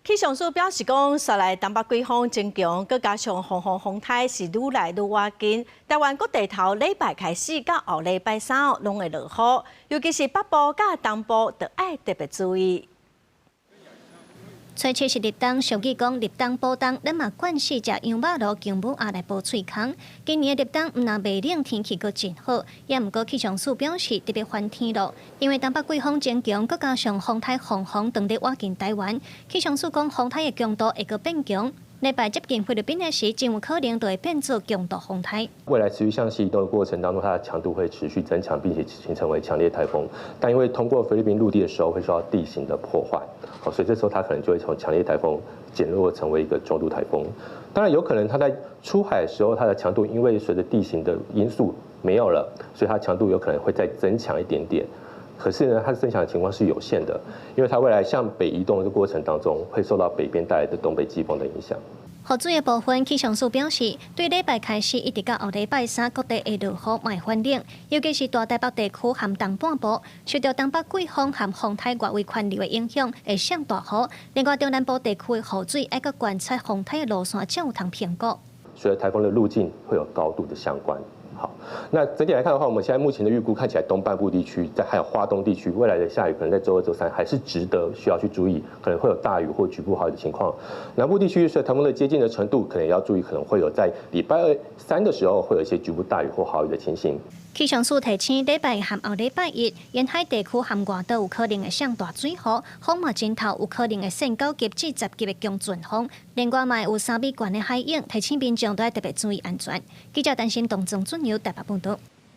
氣象署表示講，紲來東北季風增強，閣加上黃風風颱是愈來愈倚近，台灣各地頭禮拜開始到後禮拜三攏會落雨，尤其是北部佮東部，著愛特別注意。初七是立冬，俗語講立冬補冬，咱嘛慣勢食羊肉爐、薑母鴨來補喙空。今年的立冬毋但袂冷，天氣閣真好，也毋過氣象署表示特別煩天咯，因為東北季風增強，閣加上風颱黃風當咧倚近台灣，氣象署講風颱的強度會閣變強。禮拜接近菲律賓的時，真有可能就會變做強度風颱。未來持續向西移動的過程當中，它的強度會持續增強，並且形成為強烈颱風。但因為通過菲律賓陸地的時候，會受到地形的破壞，好，所以這時候它可能就會從強烈颱風減弱成為一個中度颱風。當然有可能它在出海的時候，它的強度因為隨着地形的因素沒有了，所以它強度有可能會再增強一點點。可是呢，它增強的情況是有限的，因為它未來向北移動的過程當中，會受到北邊帶來的東北季風的影響。雨水的部分，氣象署表示，對禮拜開始一直到後禮拜三，各地會落雨，嘛會寒冷，尤其是大台北地區和東半部，受著東北季風和風颱外圍環流的影響，會上大雨。另外，中南部地區的雨水愛閣觀察風颱的路線，才有通評估。隨著颱風的路徑會有高度的相關。好，那整體來看的話，我們現在目前的預估看起來，東半部地區在還有花東地區未來的下雨，可能在週二、週三還是值得需要去注意，可能會有大雨或局部豪雨的情況。南部地區隨著颱風的接近的程度，可能也要注意，可能會有在禮拜二、三的時候會有一些局部大雨或豪雨的情形。氣象署提醒，禮拜和後禮拜一，沿海地區和外島有可能會上大水雨，風嘛真透，有可能會升9級至10級的強陣風。另外，嘛有3米懸的海湧，提醒民眾都愛特別注意安全。記者擔心動總準有台北報道。